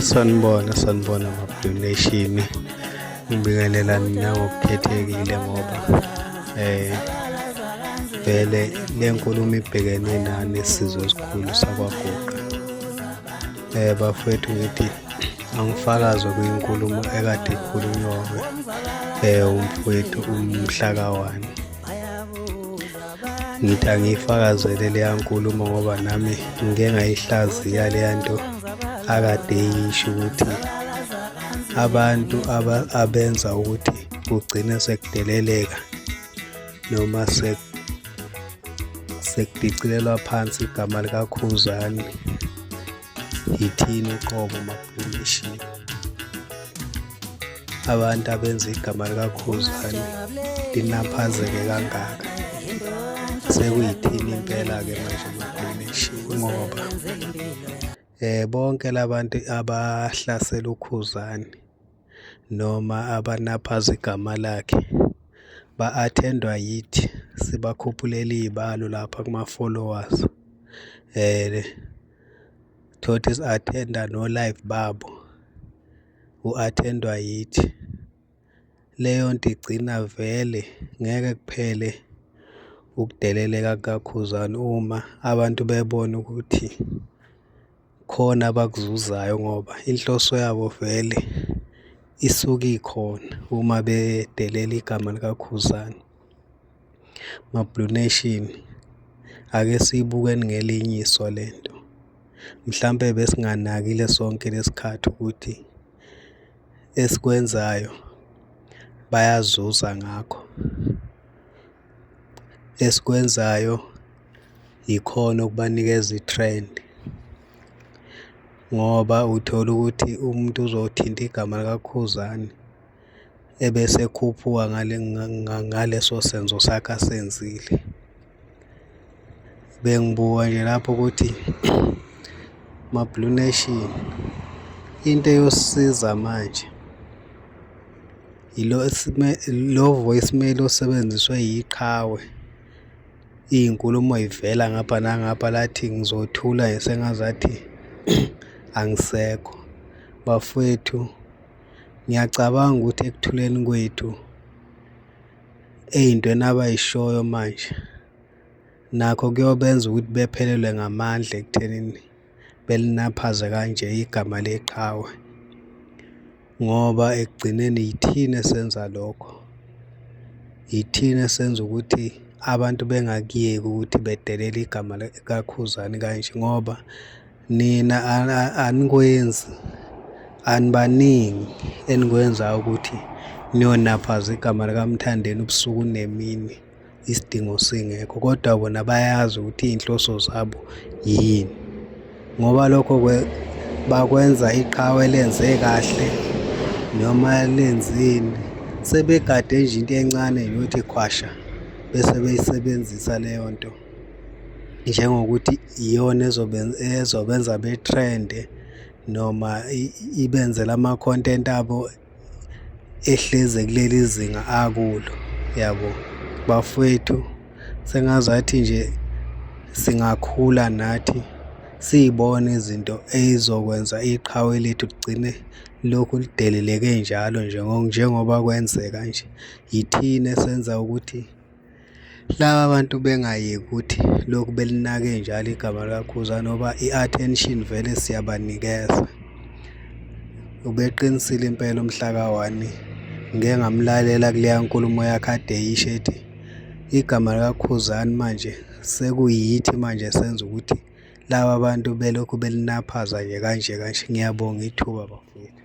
Sanibona, sanibona ma-Blue Nation. Ngibingelela nina ngokukhethekile ngoba vele le nkulumo ibhekene nani isizwe esikhulu sakwaGuqa. Bafowethu ngithi angifakaze kwinkulumo ekade ikhulunywa umfowethu umhla ka-1. Ngithi angiyifakazele leya nkulumo ngoba nami ngike ngayihlaziya leya nto akade eyisho ukuthi abantu abenza ukuthi kugcine sekudeleleka noma sekudicilelwa phansi igama likaKhuzani yithina uqobo ma-Blue Nation. Abantu abenza igama likaKhuzani linaphazeke kangaka sekuyithina impela-ke manje ma-Blue Nation ngoba bonke labantu abahlasela uKhuzani noma abanaphaza igama lakhe ba-attend-wa yithi, sibakhuphulela iy'balo lapha kuma-followers. Tholukuthi si-attend-a no-live babo, ku-attend-wa yithi. Leyo nto igcina vele ngeke kuphele ukudeleleka kukaKhuzani uma abantu bebona ukuthi khona abakuzuzayo ngoba inhloso yabo vele isuke ikhona uma bedelela igama likaKhuzani. Ma-Blue Nation, ake siyibukeni ngelinye iso lento, mhlampe besinganakile sonke lesikhathi ukuthi esikwenzayo bayazuza ngakho, esikwenzayo yikhona okubanikeza i-trend ngoba uthola ukuthi umuntu uzothinta igama likaKhuzani ebese ekhuphuka ngaleso senzo sakhe asenzile. Bengibuka nje lapho ukuthi ma-Blue Nation into eyosisiza manje ilo lo voicemail osebenziswe yiqhawe, iy'nkulumo y'vela ngapha nangapha lathi ngizothula sengazathi angisekho. Bafowethu, ngiyacabanga ukuthi ekuthuleni kwethu ey'ntweni abay'shoyo manje nakho kuyobenza ukuthi bephelelwe ngamandla ekuthenini belinaphaze kanje igama leqhawe ngoba ekugcineni yithina esenza lokho, yithina esenza ukuthi abantu bengakuyeki ukuthi bedelele igama likaKhuzani kanje ngoba nina anikwenzi, anibaningi enikwenzayo ukuthi niyonaphaza igama likaMthandeni ubusuku nemini isidingo singekho, kodwa bona bayazi ukuthi iy'nhloso zabo yini ngoba lokho bakwenza iqhawe lenze kahle noma lenzeni, sebegade nje into encane nje yokuthi khwasha bese beyisebenzisa leyo nto njengokuthi iyona ezobenza bethrende noma ibenzele ama-content abo ehlezi kuleli zinga akulo, yabo. Bafowethu, sengazathi nje singakhula nathi siy'bone izinto ey'zokwenza iqhawe lethu ligcine lokhu lideleleke njalo nje njengoba kwenzeka nje. Yithina esenza ukuthi laba bantu bengayeki ukuthi lokhu belinake njalo igama likaKhuzani ngoba i-attention vele siyabanikeza. Ubeqinisile impela umhla ka-1, ngike ngamlalela kuleya nkulumo yakhe ade eyisho ethi igama likaKhuzani manje sekuyithi manje esenza ukuthi laba bantu belokhu belinaphaza nje kanje kanje. Ngiyabonga ithuba bafowethu.